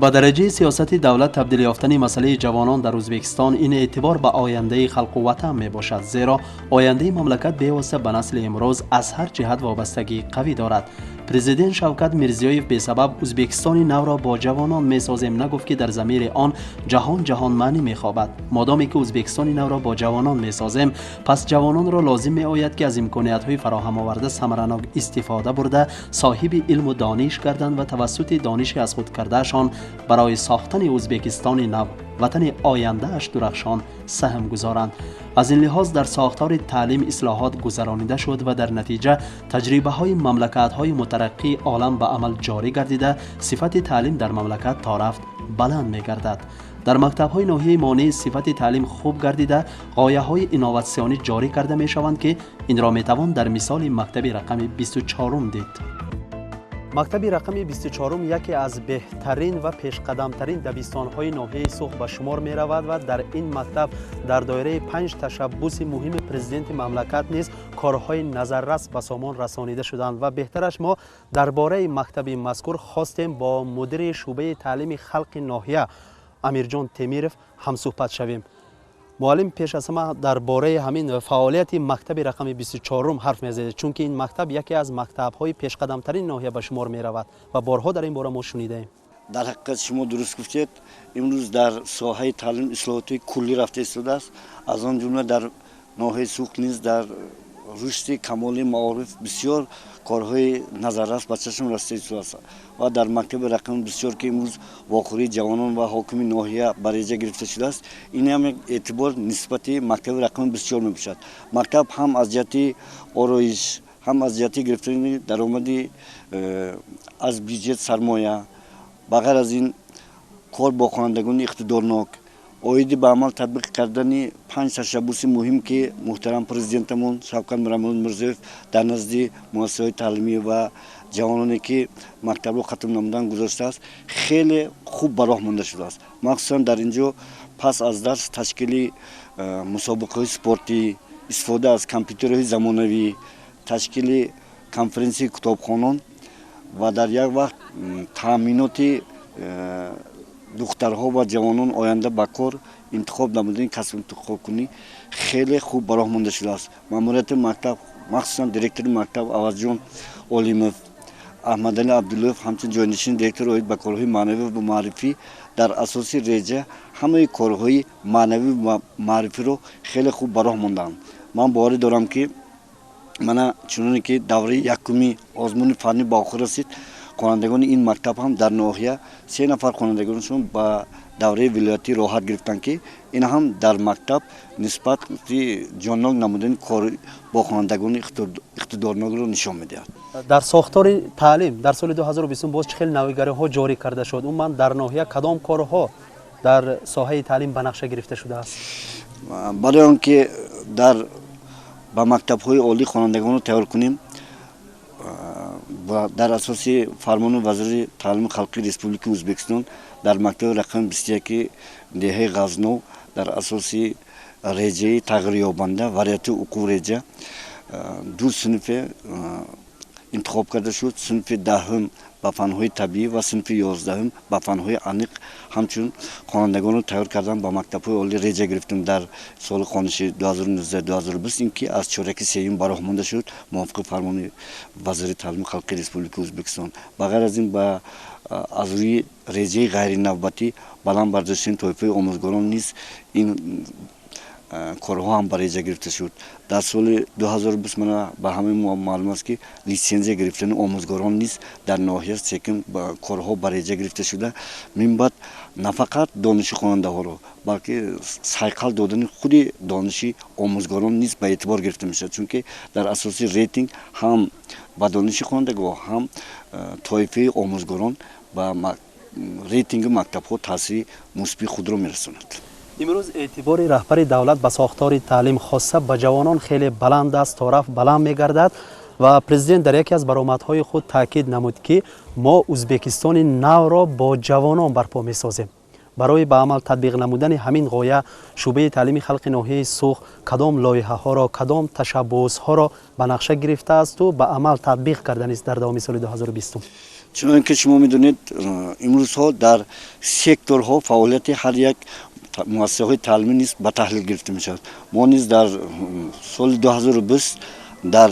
Ба дараҷаи сиёсати давлат табдил ёфтани масъалаи ҷавонон дар Ӯзбекистон ин эътибор ба ояндаи халқу ватан мебошад, зеро ояндаи мамлакат бевосита ба насли имрӯз аз ҳар ҷиҳат вобастагии қавӣ дорад. Президент Шавкат Мирзиёев бесабаб «Ӯзбекистони навро бо ҷавонон месозем» нагуфт, ки дар замири он ҷаҳон ҷаҳон маънӣ мехобад. Модоме ки Ӯзбекистони навро бо ҷавонон месозем, пас ҷавононро лозим меояд, ки аз имкониятҳои фароҳамоварда самаранок истифода бурда, соҳиби илму дониш гарданд ва тавассути дониши аз худ кардаашон барои сохтани Ӯзбекистони нав, ватани ояндааш дурахшон, саҳм гузоранд. Аз ин лиҳоз дар сохтори таълим ислоҳот гузаронида шуд ва дар натиҷа таҷрибаҳои мамлакатҳои мутараққии олам ба амал ҷорӣ гардида, сифати таълим дар мамлакат торафт баланд мегардад. Дар мактабҳои ноҳияи мо низ сифати таълим хуб гардида, ғояҳои инноватсионӣ ҷорӣ карда мешаванд, ки инро метавон дар мисоли мактаби рақами 24-ум дид. Мактаби рақами 24-ум яке аз беҳтарин ва пешқадамтарин дабистонҳои ноҳияи Суғд ба шумор меравад ва дар ин мактаб дар доираи панҷ ташаббуси муҳими президенти мамлакат низ корҳои назаррас ба сомон расонида шуданд. Ва беҳтараш, мо дар бораи мактаби мазкур хостем бо мудири шӯъбаи таълими халқи ноҳия Амирҷон Темиров ҳамсӯҳбат шавем. Муаллим, пеш аз ҳама дар бораи ҳамин фаъолияти мактаби рақами 24-ум ҳарф мезанед, чунки ин мактаб яке аз мактабҳои пешқадамтарин ноҳия ба шумор меравад ва борҳо дар ин бора мо шунидаем. Дар ҳақиқат, шумо дуруст гуфтед. Имрӯз дар соҳаи таълим ислоҳоти куллӣ рафта истодааст, аз он ҷумла дар ноҳияи Суғд низ дар рушди камоли маориф бисёр корҳои назаррас ба чашм расида истодааст. Ва дар мактаби рақами 24, ки имрӯз вохӯрии ҷавонон ва ҳокими ноҳия ба реҷа гирифта шудааст, ин ҳам як эътибор нисбати мактаби рақами 24 мебошад. Мактаб ҳам аз ҷиҳати ороиш, ҳам аз ҷиҳати гирифтани даромади аз бюҷет сармоя, ба ғайр аз ин кор бо хонандагони иқтидорнок, оиди ба амал татбиқ кардани панҷ ташаббуси муҳим, ки муҳтарам президентамон Шавкат Миромалӣ Мирзиёев дар назди муассисаҳои таълимӣ ва ҷавононе, ки мактабро хатм намудан, гузоштааст, хеле хуб ба роҳ монда шудааст. Махсусан дар ин ҷо пас аз дарс ташкили мусобиқаҳои спортӣ, истифода аз компютерҳои замонавӣ, ташкили конференсияи китобхонон ва дар як вақт таъминоти духтарҳо ва ҷавонон оянда ба кор интихоб намудани касб интихобкунӣ хеле хуб ба роҳ монда шудааст. Маъмурияти мактаб, махсусан директори мактаб Авазҷон Олимов, Аҳмадали Абдуллоев ҳамчун ҷойнишини директор оид ба корҳои маънавӣ ва маърифӣ, дар асоси реҷа ҳамаи корҳои маънавӣ ва маърифиро хеле хуб ба роҳ мондаанд. Ман боварӣ дорам, ки мана чуноне ки давраи якуми озмуни фаннӣ ба охир расид, хонандагони ин мактаб ҳам дар ноҳия се нафар хонандагонашон ба давраи вилоятӣ роҳат гирифтанд, ки ин ҳам дар мактаб нисбати ҷоннок намудани кор бо хонандагони иқтидорнокро нишон медиҳад. Дар сохтори таълим дар соли 2020 боз чӣ хел навигариҳо ҷорӣ карда шуд? Умуман, дар ноҳия кадом корҳо дар соҳаи таълим ба нақша гирифта шудааст? Барои он ки дар ба мактабҳои олӣ хонандагонро тайёр кунем, дар асоси фармони вазири таълими халқии Республикаи Ӯзбекистон дар мактаби рақами 21-и деҳаи Ғазнов дар асоси реҷаи тағйирёбанда вариатив уқув реҷа ду синфе интихоб карда шуд: синфи 10-ум ба фанҳои табиӣ ва синфи 11-ум ба фанҳои аниқ. Ҳамчун хонандагонро тайёр кардан ба мактабҳои олӣ реҷа гирифтем дар соли хониши 2019-2020, ин ки аз чораки сеюм ба роҳ монда шуд мувофиқи фармони вазири таълими халқии Республикаи Ӯзбекистон. Ба ғайр аз ин, ба аз рӯи реҷаи ғайринавбатӣ баланд бардоштани тоифаи омӯзгорон низ ин корҳо ҳам ба реҷа гирифта шуд дар соли 2020. Мана ба ҳамаи маълум аст, ки литсензия гирифтани омӯзгорон низ дар ноҳия секин корҳо ба реҷа гирифта шуда, минбаъд на фақат дониши хонандаҳоро, балки сайқал додани худи дониши омӯзгорон низ ба эътибор гирифта мешавад, чунки дар асоси рейтинг ҳам ба дониши хонандагоҳ, ҳам тоифаи омӯзгорон ба рейтинги мактабҳо таъсири мусбии худро мерасонад. Имрӯз эътибори раҳбари давлат ба сохтори таълим, хоса ба ҷавонон, хеле баланд аст, торафт баланд мегардад. Ва президент дар яке аз баромадҳои худ таъкид намуд, ки мо Ӯзбекистони навро бо ҷавонон барпо месозем. Барои ба амал татбиқ намудани ҳамин ғоя шӯъбаи таълими халқи ноҳияи Суғд кадом лоиҳаҳоро, кадом ташаббусҳоро ба нақша гирифтаасту ба амал татбиқ карданист дар давоми соли 2020? Чунон ки шумо медонед, имрӯзҳо дар секторҳо фаъолияти ҳар як муассисаҳои таълимӣ низ ба таҳлил гирифта мешавад. Мо низ дар соли 2020 дар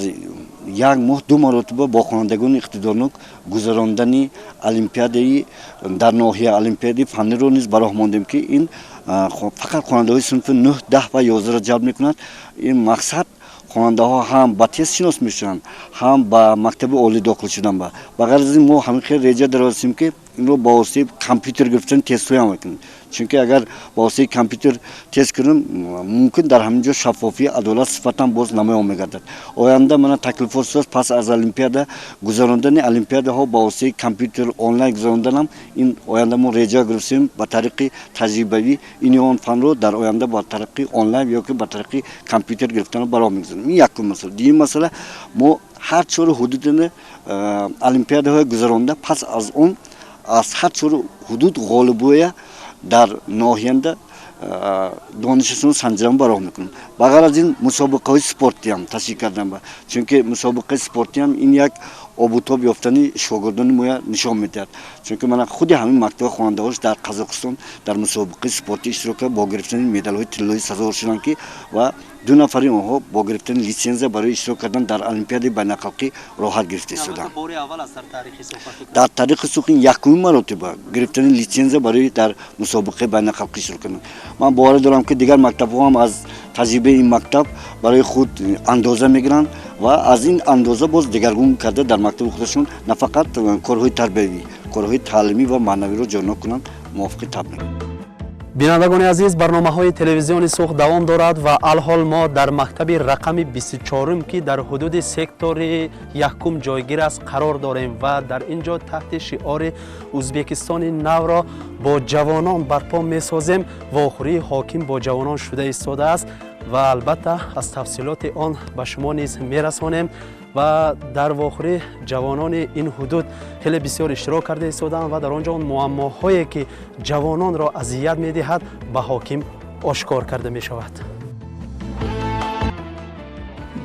як моҳ ду маротиба бо хонандагони иқтидорнок гузарондани олимпиадаи дар ноҳия олимпиадаи фанниро низ ба роҳ мондем, ки ин фақат хонандаҳои синфи 9, 10 ва 11-ро ҷалб мекунад. Ин мақсад хонандаҳо ҳам ба тест шинос мешаванд, ҳам ба мактаби олӣ дохил шудан. Ба ғайр аз ин мо ҳамин хел реҷа даровастем, ки инро ба воситаи компютер гирифтани тестҳоям мекунем, чунки агар ба воситаи компютер тест кунем, мумкин дар ҳамин ҷо шаффофӣ, адолат сифатам боз намоён мегардад. Оянда мана таклифот шудааст, пас аз олимпиада гузарондани олимпиадаҳо ба воситаи компютер онлайн гузаронданам. Ин оянда мо реҷа гирифтем ба тариқи таҷрибавӣ ин ё он фанро дар оянда ба тариқи онлайн ё ки ба тариқи компютер гирифтанро ба роҳ мегузорем. Ин якум масъала. Дуюм масъала, мо ҳар чору ҳудудини олимпиадаҳои гузаронда, пас аз он аз ҳар чору ҳудуд ғолибоя дар ноҳиянда донишашон санҷиран ба роҳ мекунем. Ба ғайр аз ин мусобиқаҳои спортиам ташкил кардан, чунки мусобиқаи спортиам ин як обутоб ёфтани шогирдони моя нишон медиҳад, чунки мана худи ҳамин мактаби хонандаҳош дар Қазоқистон дар мусобиқаи спортӣ иштирок кард, бо гирифтани медалҳои тиллоӣ сазовор шуданд, ки ва ду нафари онҳо бо гирифтани литсензия барои иштирок кардан дар олимпиадаи байналхалқӣ роҳат гирифта истоданд. Дар таърихи Суғд ин якумин маротиба гирифтани литсензия барои дар мусобиқаи байналхалқӣ иштирок кардан. Ман боварӣ дорам, ки дигар мактабҳо ҳам аз таҷрибаи ин мактаб барои худ андоза мегиранд ва аз ин андоза боз дигаргун карда дар мактаби худашон на фақат корҳои тарбиявӣ, корҳои таълимӣ ва маънавиро ҷорӣ кунанд, мувофиқи таб мекунанд. Бинандагони азиз, барномаҳои телевизиони Суғд давом дорад ва алҳол мо дар мактаби рақами 24, ки дар ҳудуди сектори якум ҷойгир аст, қарор дорем ва дар ин ҷо таҳти шиори Ӯзбекистони навро бо ҷавонон барпо месозем вохӯрии ҳоким бо ҷавонон шуда истодааст ва албатта аз тафсилоти он ба шумо низ мерасонем. Ва дар вохӯрӣ ҷавонони ин ҳудуд хеле бисёр иштирок карда истодаанд ва дар он ҷо он муаммоҳое ки ҷавононро азият медиҳад, ба ҳоким ошкор карда мешавад.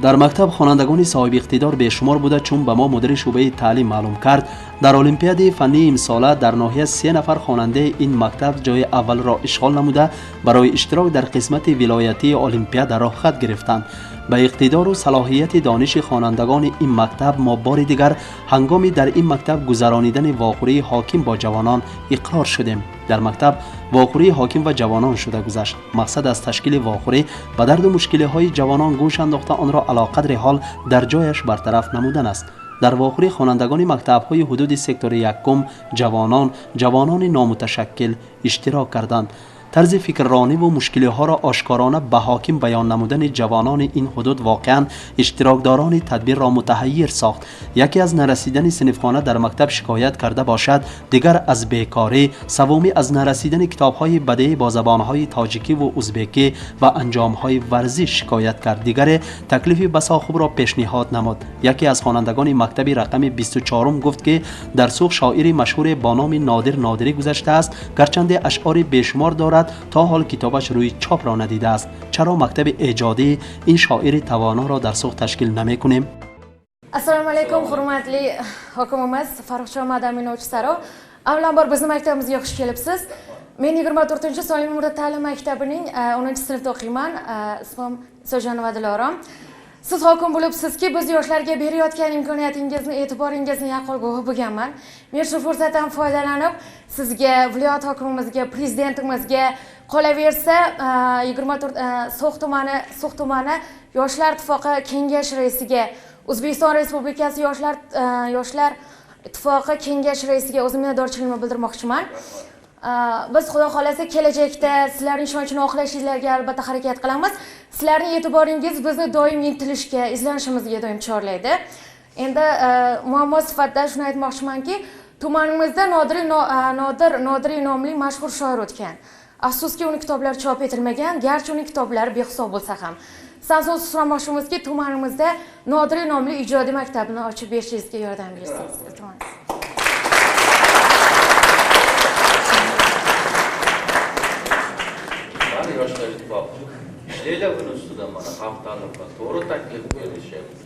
Дар мактаб хонандагони соҳиби иқтидор бешумор буда, чун ба мо мудири шӯъбаи таълим маълум кард, дар олимпиадаи фаннии имсола дар ноҳия се нафар хонандаи ин мактаб ҷои аввалро ишғол намуда, барои иштирок дар қисмати вилоятии олимпиада роҳхат гирифтанд. Ба иқтидору салоҳияти дониши хонандагони ин мактаб мо бори дигар ҳангоми дар ин мактаб гузаронидани вохӯрии ҳоким бо ҷавонон иқрор шудем. Дар мактаб вохӯрии ҳоким ва ҷавонон шуда гузашт. Мақсад аз ташкили вохӯрӣ ба дарду мушкилиҳои ҷавонон гӯш андохта, онро алоқадри ҳол дар ҷояш бартараф намудан аст. Дар вохӯрӣ хонандагони мактабҳои ҳудуди сектори якум, ҷавонон, ҷавонони номуташаккил иштирок карданд. Тарзи фикррониву мушкилиҳоро ошкорона ба ҳоким баён намудани ҷавонони ин ҳудуд воқеан иштирокдорони тадбирро мутаҳаййир сохт. Яке аз нарасидани синфхона дар мактаб шикоят карда бошад, дигар аз бекорӣ, саввумӣ аз нарасидани китобҳои бадеӣ бо забонҳои тоҷикиву узбекӣ ва анҷомҳои варзиш шикоят кард, дигаре таклифи басо хубро пешниҳод намуд. Яке аз хонандагони мактаби рақами 24 гуфт, ки дар Суғд шоири машҳуре бо номи Нодир Нодирӣ гузаштааст, гарчанде ашъори бешумор дорад, то ҳол китобаш рӯи чопро надидааст. Чаро мактаби эҷодии ин шоири тавоноро дар Суғд ташкил намекунем? Assalomu alaykum, hurmatli hokimimiz Farruxjon Madaminovich Saro. Avvalambor bizni maktabimizga xush kelibsiz. Men 24-sonli umumta'lim maktabining 10-sinfda o'qiyman. Ismim So'janova Dilorom. Siz hokim bo'libsizki, biz yoshlarga berayotgan imkoniyatingizni, e'tiboringizni yaqqol guvohi bo'lganman. Men shu fursatdan foydalanib sizga, viloyat hokimimizga, prezidentimizga, qolaversa 24 So'x tumani Yoshlar ittifoqi kengashi raisiga, O'zbekiston Respublikasi Yoshlar ittifoqi kengashi raisiga o'zim minnatdorchiligimni bildirmoqchiman. Biz xudo xohlasa kelajakda sizlarning ishonchini oqlashingizlarga albatta harakat qilamiz. Sizlarning e'tiboringiz bizni doim intilishga, izlanishimizga doim chorlaydi. Endi muammo sifatida shuni aytmoqchimanki, tumanimizda Nodir Nodiriy nomli mashhur shoir o'tgan. Afsuski, uni kitoblari chop etilmagan, garchi uning kitoblari behisob bo'lsa ham. Sizdan so'z so'ramoqchimizki, tumanimizda Nodiriy nomli ijodiy maktabini ochib berishingizga yordam bersangiz, iltimos. Mana Yoshlar ittifoqi ishlanglar buni ustida, mana xalq ta'limi to'g'ri taklif berishyapti.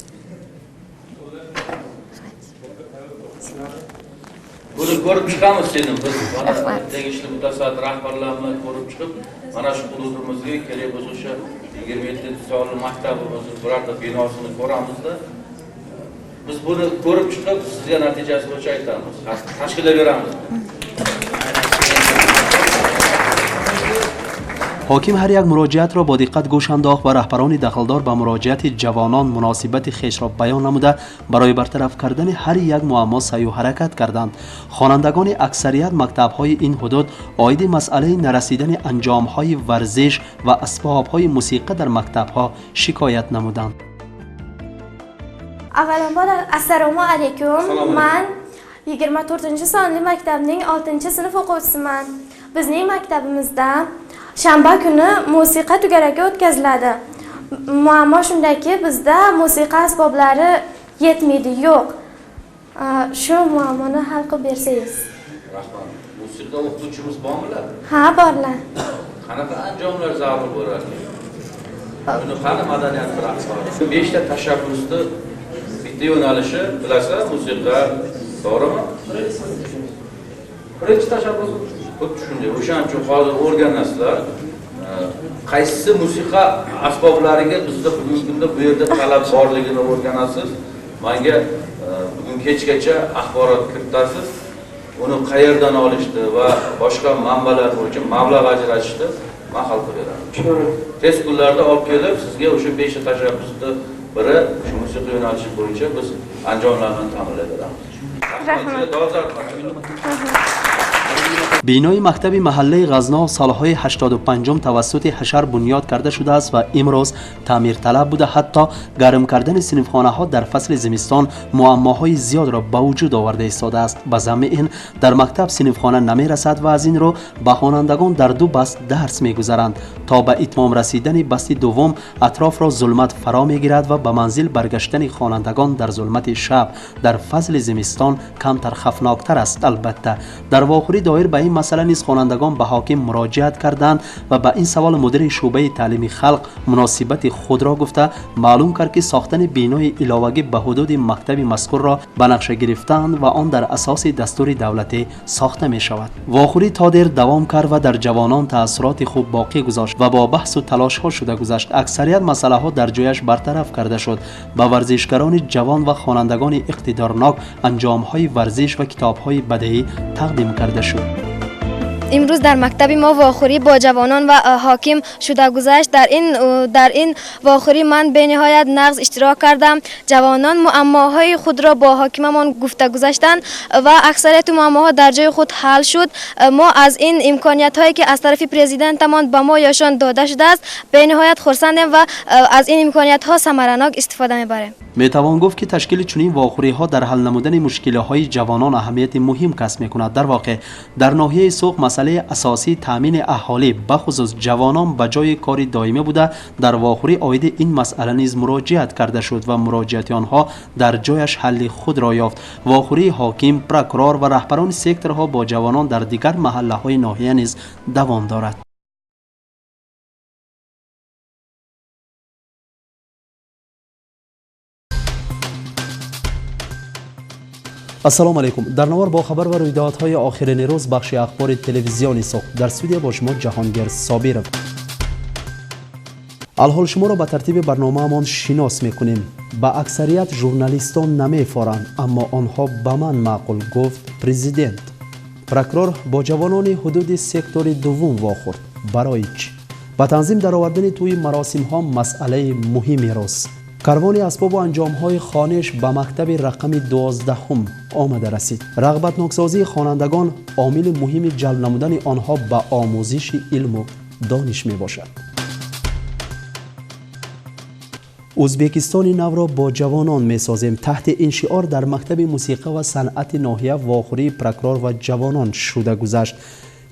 Buni ko'rib chiqamiz seni biz mana tegishli mutasaddi rahbarlar bilan ko'rib chiqib, mana shu hududimizga kerak bo'lsa o'sha 27-sonli maktabimizni birorta binosini ko'ramizda. Biz buni ko'rib chiqib, sizga natijasi bo'yicha aytamiz. Tashkillab beramiz. Ҳоким ҳар як муроҷиатро бо диққат гӯш андохт ва раҳбарони дахлдор ба муроҷиати ҷавонон муносибати хешро баён намуда, барои бартараф кардани ҳар як муаммо саъю ҳаракат карданд. Хонандагони аксарият мактабҳои ин ҳудуд оиди масъалаи нарасидани анҷомҳои варзиш ва асбобҳои мусиқа дар мактабҳо шикоят намуданд. Avvalambor assalomu alaykum. Man 24-sonli maktabning 6-sinf o'quvchisiman. Bizning maktabimizda shanba kuni musiqa to'garagi o'tkaziladi. Muammo shundaki, bizda musiqa asboblari yetmaydi, yo'q. Shu muammoni hal qilib bersangiz. Rahmat. Musiqa o'qituvchimiz bormilar? Ha, borlar. Qanaqa anjomlar zarur bo'ladi? Buni qani madaniyat rahbari? 5 ta tashabbusni bitta yo'nalishi bilasiz, musiqa, to'g'rimi? Birinchi tashabbus xuddi shunday. O'shaning uchun hozir o'rganasizlar, qaysi musiqa asboblariga bizda bugungi kunda bu yerda talab borligini o'rganasiz. Menga bugun kechgacha axborot kiritasiz. Uni qayerdan olishdi va boshqa manbalar bo'yicha mablag' ajratishdi, men hal qilib beraman. Tez kunlarda olib kelib sizga o'sha 5 ta tashabbusni biri shu musiqa yo'nalishi bo'yicha biz anjomlarni ta'minlab beramiz. Rahmat. Бинои мактаби маҳаллаи Ғазнов солҳои 85 тавассути ҳашар бунёд карда шудааст ва имрӯз таъмирталаб буда, ҳатто гарм кардани синфхонаҳо дар фасли зимистон муаммоҳои зиёдро ба вуҷуд оварда истодааст. Ба замми ин дар мактаб синфхона намерасад ва аз ин рӯ ба хонандагон дар ду баст дарс мегузаранд. То ба итмом расидани басти дуввум атрофро зулмат фаро мегирад ва ба манзил баргаштани хонандагон дар зулмати шаб дар фасли зимистон камтар хафноктар аст. Албатта, дар вохӯрӣ доир ба ин масъала низ хонандагон ба ҳоким муроҷиат карданд ва ба ин савол мудири шӯъбаи таълими халқ муносибати худро гуфта маълум кард, ки сохтани бинои иловагӣ ба ҳудуди мактаби мазкурро ба нақша гирифтаанд ва он дар асоси дастури давлатӣ сохта мешавад. Вохӯрӣ то дер давом кард ва дар ҷавонон таассуроти хуб боқӣ гузошт ва бо баҳсу талошҳо шуда гузашт. Аксарият масъалаҳо дар ҷояш бартараф карда шуд. Ба варзишгарони ҷавон ва хонандагони иқтидорнок анҷомҳои варзиш ва китобҳои бадеӣ тақдим карда шуд. Имрӯз дар мактаби мо вохӯрӣ бо ҷавонон ва ҳоким шуда гузашт. Дар ин вохӯрӣ ман бениҳоят нағз иштирок кардам. Ҷавонон муаммоҳои худро бо ҳокимамон гуфта гузаштанд ва аксарияти муаммоҳо дар ҷои худ ҳал шуд. Мо аз ин имкониятҳое ки аз тарафи президентамон ба мо ёшон дода шудааст бениҳоят хурсандем ва аз ин имкониятҳо самаранок истифода мебарем. Метавон гуфт, ки ташкили чунин вохӯриҳо дар ҳал намудани мушкилиҳои ҷавонон аҳамияти муҳим касб мекунад. Дар воқеъ, дар ноҳияи Суғд масъалаи асосии таъмини аҳолӣ, бахусус ҷавонон, ба ҷои кори доимӣ буда, дар вохӯрӣ оиди ин масъала низ муроҷиат карда шуд ва муроҷиати онҳо дар ҷояш ҳалли худро ёфт. Вохӯрии ҳоким, прокурор ва раҳбарони секторҳо бо ҷавонон дар дигар маҳаллаҳои ноҳия низ давом дорад. Ассалому алайкум. Дар навор бо хабар ва рӯйдодҳои охирини рӯз бахши ахбори телевизиони Суғд. Дар студия бо шумо Ҷаҳонгир Собиров. Алҳол шуморо ба тартиби барномаамон шинос мекунем. Ба аксарият журналистон намефоранд, аммо онҳо ба ман маъқул, гуфт президент. Прокурор бо ҷавонони ҳудуди сектори дуввум вохӯрд. Барои чӣ? Ба танзим даровардани тӯи маросимҳо масъалаи муҳими рӯз. Карвони асбобу анҷомҳои хониш ба мактаби рақами 12 омада расид. Рағбатноксозии хонандагон омили муҳими ҷалб намудани онҳо ба омӯзиши илму дониш мебошад. Ӯзбекистони навро бо ҷавонон месозем. Таҳти ин шиор дар мактаби мусиқа ва санъати ноҳия вохӯрии прокурор ва ҷавонон шуда гузашт.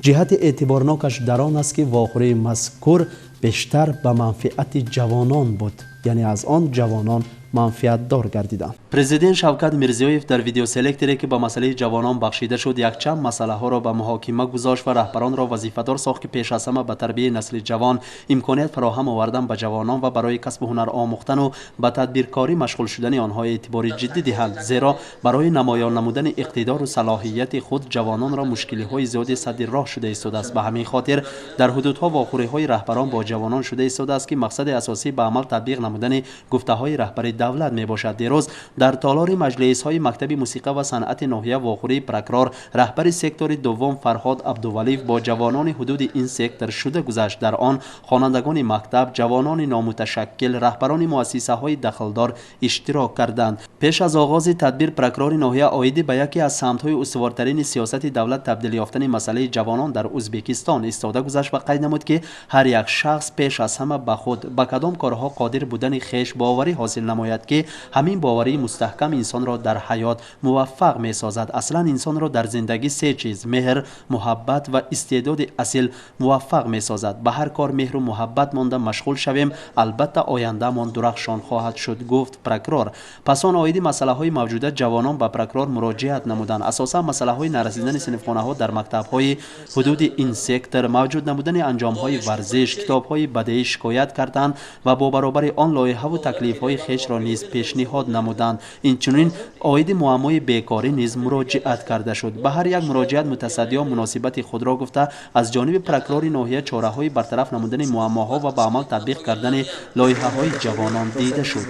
Ҷиҳати эътиборнокаш дар он аст, ки вохӯрии мазкур бештар ба манфиати ҷавонон буд, яъне аз он ҷавонон Манфиатдор гардиданд. Президент Шавкат Мирзиёев дар видеоселекторе, ки ба масъалаи ҷавонон бахшида шуд, якчанд масъалаҳоро ба муҳокима гузошт ва раҳбаронро вазифадор сохт, ки пеш аз ҳама ба тарбияи насли ҷавон, имконият фароҳам овардан ба ҷавонон ва барои касбу ҳунар омӯхтану ба тадбиркорӣ машғул шудани онҳо эътибори ҷиддӣ диҳанд, зеро барои намоён намудани иқтидору салоҳияти худ ҷавононро мушкилиҳои зиёди садди роҳ шуда истодааст. Ба ҳамин хотир дар ҳудудҳо вохӯриҳои раҳбарон бо ҷавонон шуда истодааст, ки мақсади асосӣ ба амал татбиқ намудани гуфтаҳои раҳбари давлат мебошад. Дирӯз дар толори маҷлисҳои мактаби мусиқа ва санъати ноҳия вохӯрии прокурор, раҳбари сектори дуввум Фарҳод Абдувалиев бо ҷавонони ҳудуди ин сектор шуда гузашт. Дар он хонандагони мактаб, ҷавонони номуташаккил, раҳбарони муассисаҳои дахлдор иштирок карданд. Пеш аз оғози тадбир прокурори ноҳия оиди ба яке аз самтҳои устувортарини сиёсати давлат табдил ёфтани масъалаи ҷавонон дар Ӯзбекистон истода гузашт ва қайд намуд, ки ҳар як шахс пеш аз ҳама ба худ, ба кадом корҳо қодир будани хеш боварӣ ҳосил намояд, ки ҳамин боварии мустаҳкам инсонро дар ҳаёт муваффақ месозад. Аслан инсонро дар зиндагӣ се чиз: меҳр, муҳаббат ва истеъдоди асил муваффақ месозад. Ба ҳар кор меҳру муҳаббат монда машғул шавем, албатта ояндаамон дурахшон хоҳад шуд, гуфт прокурор. Пас он оиди масъалаҳои мавҷуда ҷавонон ба прокурор муроҷиат намуданд. Асосан масъалаҳои нарасидани синфхонаҳо дар мактабҳои ҳудуди ин сектор, мавҷуд набудани анҷомҳои варзиш, китобҳои бадеӣ шикоят карданд ва бо баробари он лоиҳаву таклифҳои хешро низ пешниҳод намуданд. Инчунин оиди муаммои бекорӣ низ муроҷиат карда шуд. Ба ҳар як муроҷиат мутасаддиён муносибати худро гуфта, аз ҷониби прокурори ноҳия чораҳои бартараф намудани муаммоҳо ва ба амал татбиқ кардани лоиҳаҳои ҷавонон дида шуд.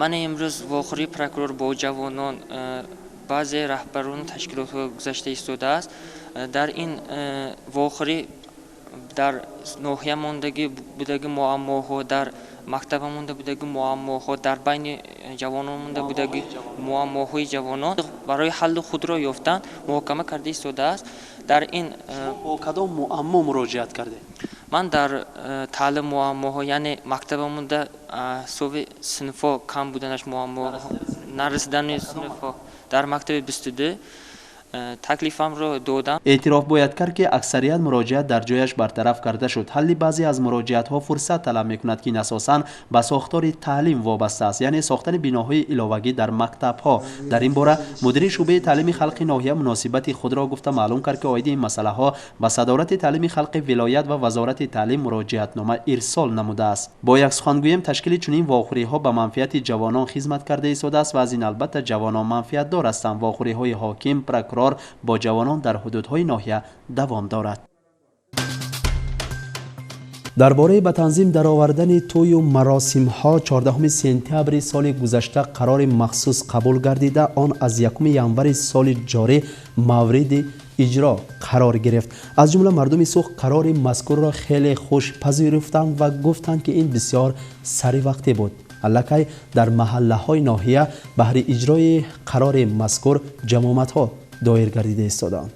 Ман имрӯз вохӯрии прокурор бо ҷавонон, баъзе раҳбарону ташкилотҳо гузашта истодааст. Дар ин вохӯрӣ дар ноҳия мондагӣ будаги муаммоҳо, дар мактаба монда будаги муаммоҳо, дар байни ҷавонон монда будаги муаммоҳои ҷавонон барои ҳалли худро ёфтан муҳокама карда истодааст. Дар ин бо кадом муаммо муроҷиат кардед? Ман дар таълим муаммоҳо, яъне мактаба монда ҳисоби синфҳо кам буданаш муаммо, нарасидани синфҳо дар мактаби 22 таклифамро додам. Эътироф бояд кард, ки аксарият муроҷиат дар ҷояш бартараф карда шуд. Ҳалли баъзе аз муроҷиатҳо фурсат талаб мекунад, ки ин асосан ба сохтори таълим вобаста аст, яъне сохтани биноҳои иловагӣ дар мактабҳо. Дар ин бора мудири шӯъбаи таълими халқи ноҳия муносибати худро гуфта, маълум кард, ки оиди ин масъалаҳо ба садорати таълими халқи вилоят ва вазорати таълим муроҷиатнома ирсол намудааст. Бо як сухан гӯем, ташкили чунин вохӯриҳо ба манфиати ҷавонон хизмат карда истодааст ва аз ин албатта ҷавонон манфиатдор ҳастанд. Вохӯриҳои ҳоким, прокурор бо ҷавонон дар ҳудудҳои ноҳия давом дорад. Дар бораи ба танзим даровардани тӯю маросимҳо 14 сентябри соли гузашта қарори махсус қабул гардида, он аз 1 январи соли ҷорӣ мавриди иҷро қарор гирифт. Аз ҷумла мардуми Суғд қарори мазкурро хеле хуш пазируфтанд ва гуфтанд, ки ин бисёр саривақтӣ буд. Аллакай дар маҳаллаҳои ноҳия баҳри иҷрои қарори мазкур ҷамоматҳо доир гардида истодаанд.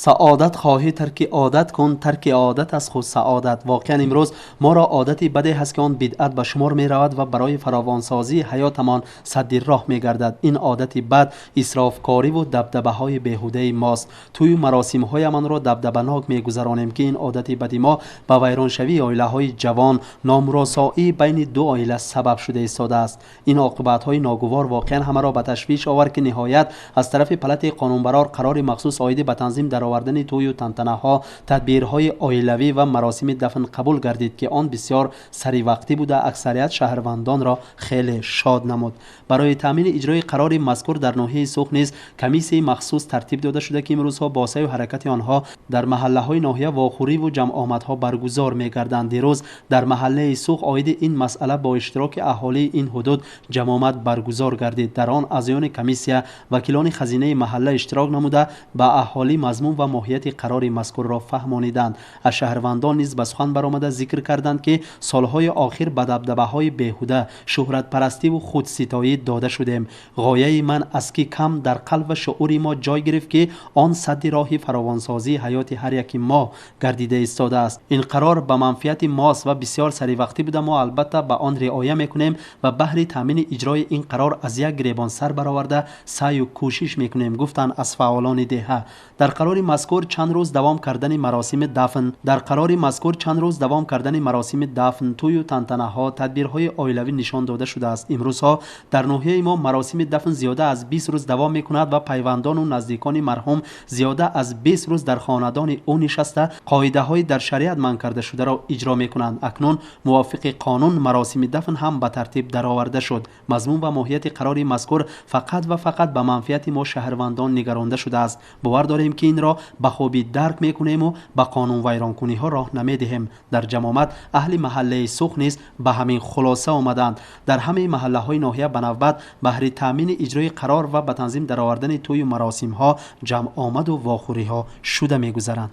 Саодат хоҳӣ, тарки одат кун, тарки одат аз худ саодат. Воқеан имрӯз моро одати баде ҳаст, ки он бидъат ба шумор меравад ва барои фаровонсозии ҳаётамон садди роҳ мегардад. Ин одати бад исрофкориву дабдабаҳои беҳудаи мост. Тӯю маросимҳоямонро дабдабанок мегузаронем, ки ин одати бади мо ба вайроншавии оилаҳои ҷавон, номуросоӣ байни ду оила сабаб шуда истодааст. Ин оқибатҳои ногувор воқеан ҳамаро ба ташвиш овард, ки ниҳоят аз тарафи палатаи қонунбарор қарори махсус оиди ба танзим даровардани тӯю тантанаҳо, тадбирҳои оилавӣ ва маросими дафн қабул гардид, ки он бисёр саривақтӣ буда, аксарият шаҳрвандонро хеле шод намуд. Барои таъмини иҷрои қарори мазкур дар ноҳияи Суғд низ комиссияи махсус тартиб дода шуда, ки имрӯзҳо бо саъю ҳаракати онҳо дар маҳаллаҳои ноҳия вохӯриву ҷамъомадҳо баргузор мегарданд. Дирӯз дар маҳаллаи Суғд оиди ин масъала бо иштироки аҳолии ин ҳудуд ҷамъомад баргузор гардид. Дар он аъзоёни комиссия, вакилони хазинаи маҳалла иштирок намуда, ба аҳолӣ мазмун ва моҳияти қарори мазкурро фаҳмониданд. Аз шаҳрвандон низ ба сухан баромада зикр карданд, ки солҳои охир ба дабдабаҳои беҳуда, шӯҳратпарастиву худситоӣ дода шудем. Ғояи ман аст, ки кам дар қалб ва шуури мо ҷой гирифт, ки он садди роҳи фаровонсозии ҳаёти ҳар яки мо гардида истодааст. Ин қарор ба манфиати мост ва бисёр саривақтӣ буда, мо албатта ба он риоя мекунем ва баҳри таъмини иҷрои ин қарор аз як гиребон сар бароварда саъю кӯшиш мекунем, гуфтанд аз фаъолони деҳа. Дар қарори Қарори мазкур чанд рӯз давом кардани маросими дафн, дар қарори мазкур чанд рӯз давом кардани маросими дафн, тӯю тантанаҳо, тадбирҳои оилавӣ нишон дода шудааст. Имрӯзҳо дар ноҳияи мо маросими дафн зиёда аз 20 рӯз давом мекунад ва пайвандону наздикони марҳум зиёда аз 20 рӯз дар хонадони ӯ нишаста, қоидаҳои дар шариат манъ карда шударо иҷро мекунанд. Акнун мувофиқи қонун маросими дафн ҳам ба тартиб дароварда шуд. Мазмун ва моҳияти қарори мазкур фақат ва фақат ба манфиати мо шаҳрвандон нигаронда шудааст. Бовар дорем, ки инро ба хубӣ дарк мекунему ба қонунвайронкуниҳо роҳ намедиҳем. Дар ҷамомат аҳли маҳаллаи Сух низ ба ҳамин хулоса омаданд. Дар ҳамаи маҳаллаҳои ноҳия ба навбат баҳри таъмини иҷрои қарор ва ба танзим даровардани тӯю маросимҳо ҷамъомаду вохӯриҳо шуда мегузаранд.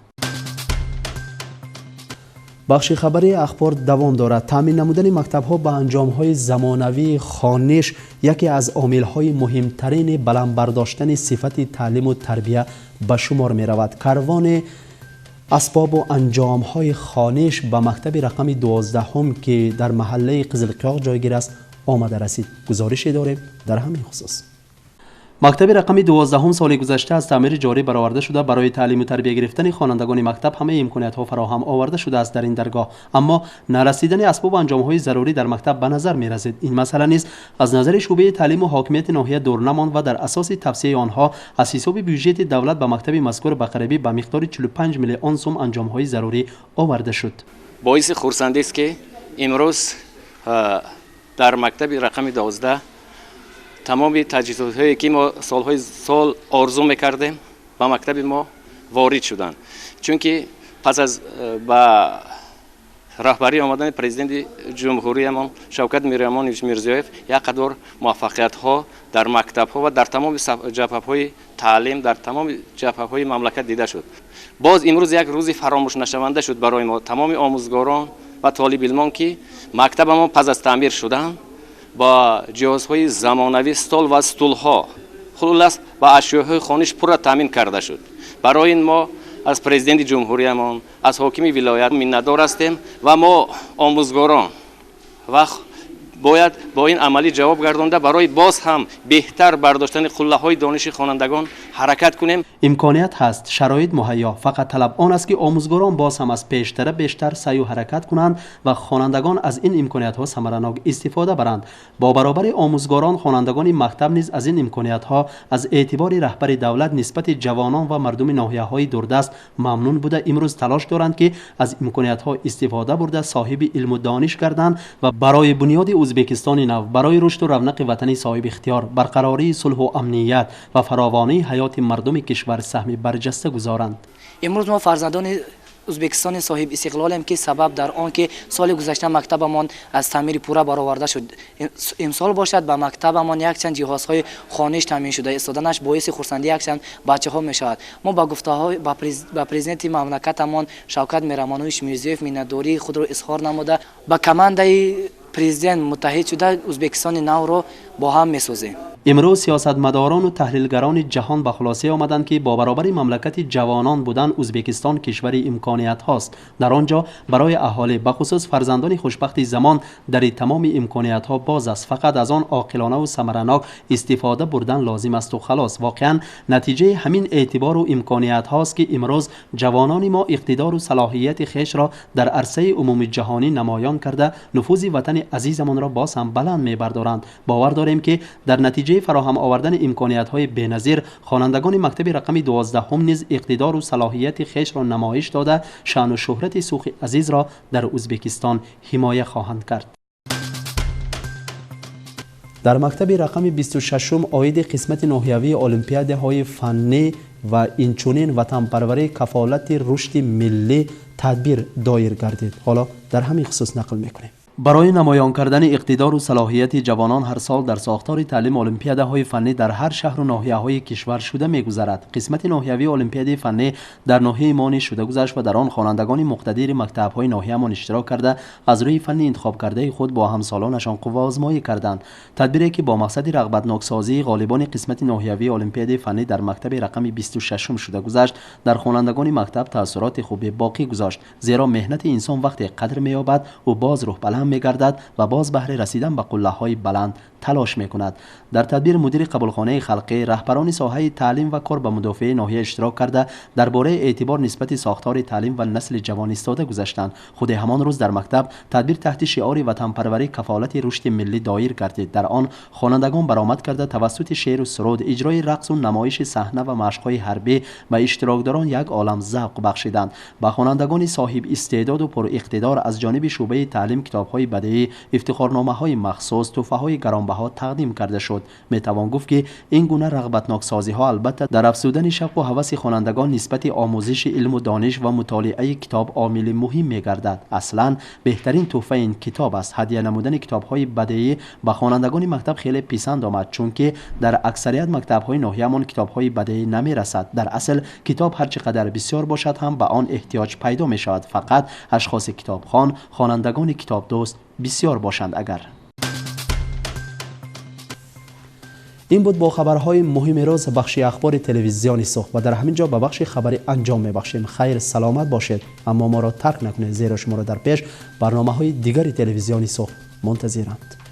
Бахши хабарии Ахбор давом дорад. Таъмин намудани мактабҳо ба анҷомҳои замонавии хониш яке аз омилҳои муҳимтарини баланд бардоштани сифати таълиму тарбия ба шумор меравад. Карвони асбобу анҷомҳои хониш ба мактаби рақами 12-ҳум, ки дар маҳаллаи Қизилқиёқ ҷойгир аст, омада расид. Гузорише дорем дар ҳамин хусус. Мактаби рақами 12-ҳум соли гузашта аз таъмири ҷорӣ бароварда шуда, барои таълиму тарбия гирифтани хонандагони мактаб ҳамаи имкониятҳо фароҳам оварда шудааст дар ин даргоҳ. Аммо нарасидани асбобу анҷомҳои зарурӣ дар мактаб ба назар мерасид. Ин масъала низ аз назари шӯъбаи таълиму ҳокимияти ноҳия дур намонд ва дар асоси тавсияи онҳо аз ҳисоби бюҷети давлат ба мактаби мазкур ба қарибӣ ба миқдори 45 миллион сум анҷомҳои зарурӣ оварда шуд. Боиси хурсандист, ки имрӯз дар мактаби рақами 12 тамоми таҷҳизотҳое, ки мо солҳои сол орзу мекардем, ба мактаби мо ворид шуданд, чунки пас аз ба раҳбарӣ омадани президенти ҷумҳуриямон Шавкат Миромонович Мирзиёев як қадор муваффақиятҳо дар мактабҳо ва дар тамоми ҷабҳаҳои таълим, дар тамоми ҷабҳаҳои мамлакат дида шуд. Боз имрӯз як рӯзи фаромӯшнашаванда шуд барои мо, тамоми омӯзгорон ва толибилмон, ки мактабамон пас аз таъмир шудан бо ҷиҳозҳои замонавӣ, стол ва стулҳо, хуллас ба ашёҳои хониш пурра таъмин карда шуд. Барои ин мо аз президенти ҷумҳуриямон, аз ҳокими вилоят миннатдор ҳастем ва мо омӯзгорон ва бояд бо ин амалӣ ҷавоб гардонда, барои боз ҳам беҳтар бардоштани қуллаҳои дониши хонандагон ҳаракат кунем. Имконият ҳаст, шароит муҳайё, фақат талаб он аст, ки омӯзгорон боз ҳам аз пештара бештар саъю ҳаракат кунанд ва хонандагон аз ин имкониятҳо самаранок истифода баранд. Бо баробари омӯзгорон, хонандагони мактаб низ аз ин имкониятҳо, аз эътибори раҳбари давлат нисбати ҷавонон ва мардуми ноҳияҳои дурдаст мамнун буда, имрӯз талош доранд, ки аз имкониятҳо истифода бурда, соҳиби илму дониш гарданд ва барои бунёди Ӯзбекистони нав, барои рушду равнақи ватани соҳибихтиёр, барқарории сулҳу амният ва фаровонии ҳаёти мардуми кишвар саҳми барҷаста гузоранд. Имрӯз мо фарзандони Ӯзбекистони соҳиб истиқлолем, ки сабаб дар он ки соли гузашта мактабамон аз таъмири пурра бароварда шуд, имсол бошад, ба мактабамон якчанд ҷиҳозҳои хониш таъмин шуда истоданаш боиси хурсандии якчанд бачаҳо мешавад. Мо ба гуфтаҳои ба президенти мамлакатамон Шавкат Миромонович Мирзиёев миннатдории худро изҳор намуда, ба командаи президент муттаҳид шуда, Ӯзбекистони навро бо ҳам месозем. Имрӯз сиёсатмадорону таҳлилгарони ҷаҳон ба хулоса омаданд, ки бо баробари мамлакати ҷавонон будан, Ӯзбекистон кишвари имкониятҳост. Дар он ҷо барои аҳолӣ, бахусус фарзандони хушбахти замон, дари тамоми имкониятҳо боз аст. Фақат аз он оқилонаву самаранок истифода бурдан лозим асту халос. Воқеан, натиҷаи ҳамин эътибору имкониятҳост, ки имрӯз ҷавонони мо иқтидору салоҳияти хешро дар арсаи умумиҷаҳонӣ намоён карда, нуфузи ватани азизамонро боз ҳам баланд мебардоранд. Бовар дорем, ки дар натиҷаи фароҳам овардани имкониятҳои беназир, хонандагони мактаби рақами 12-ҳум низ иқтидору салоҳияти хешро намоиш дода, шаъну шӯҳрати Сухи азизро дар Ӯзбекистон ҳимоя хоҳанд кард. Дар мактаби рақами 26-ум оиди қисмати ноҳиявии олимпиадаҳои фаннӣ ва инчунин ватанпарварӣ, кафолати рушди миллӣ тадбир доир гардид. Ҳоло дар ҳамин хусус нақл мекунем. Барои намоён кардани иқтидору салоҳияти ҷавонон ҳар сол дар сохтори таълим олимпиадаҳои фаннӣ дар ҳар шаҳру ноҳияҳои кишвар шуда мегузарад. Қисмати ноҳиявии олимпиадаи фаннӣ дар ноҳияи мо низ шуда гузашт ва дар он хонандагони муқтадири мактабҳои ноҳиямон иштирок карда, аз рӯи фанни интихобкардаи худ бо ҳамсолонашон қувваозмоӣ карданд. Тадбире, ки бо мақсади рағбатноксозии ғолибони қисмати ноҳиявии олимпиадаи фаннӣ дар мактаби рақами 26-ум шуда гузашт, дар хонандагони мактаб таассуроти хубе боқӣ гузошт, зеро меҳнати инсон вақте қадр меёбад, ӯ боз рӯҳбаланд мегардад ва боз баҳри расидан ба қуллаҳои баланд талош мекунад. Дар тадбир мудири қабулхонаи халқӣ, раҳбарони соҳаи таълим ва кор ба мудофиаи ноҳия иштирок карда, дар бораи эътибор нисбати сохтори таълим ва насли ҷавон истода гузаштанд. Худи ҳамон рӯз дар мактаб тадбир таҳти шиори ватанпарварӣ кафолати рушди миллӣ доир гардид. Дар он хонандагон баромад карда, тавассути шеъру суруд, иҷрои рақсу намоиши саҳна ва машқҳои ҳарбӣ ба иштирокдорон як олам завқ бахшиданд. Ба хонандагони соҳиб истеъдоду пуриқтидор аз ҷониби шӯъбаи таълим китобҳои бадеӣ, ифтихорномаҳои махсус, тӯҳфаҳои гаронбаҳо тақдим карда шуд. Метавон гуфт, ки ин гуна рағбатноксозиҳо албатта дар афзудани шавқу ҳаваси хонандагон нисбати омӯзиши илму дониш ва мутолиаи китоб омили муҳим мегардад. Аслан беҳтарин тӯҳфа ин китоб аст. Ҳадя намудани китобҳои бадеӣ ба хонандагони мактаб хеле писанд омад, чунки дар аксарият мактабҳои ноҳиямон китобҳои бадеӣ намерасад. Дар асл китоб ҳар чӣ қадар бисёр бошад ҳам ба он эҳтиёҷ пайдо мешавад. Фақат ашхоси китобхон, хонандагони китобдӯст бисёр бошанд агар. Ин буд бо хабарҳои муҳими рӯз бахши ахбори телевизиони Суғд ва дар ҳамин ҷо ба бахши хабари анҷом мебахшем. Хайр, саломат бошед, аммо моро тарк накунед, зеро шуморо дар пеш барномаҳои дигари телевизиони Суғд мунтазиранд.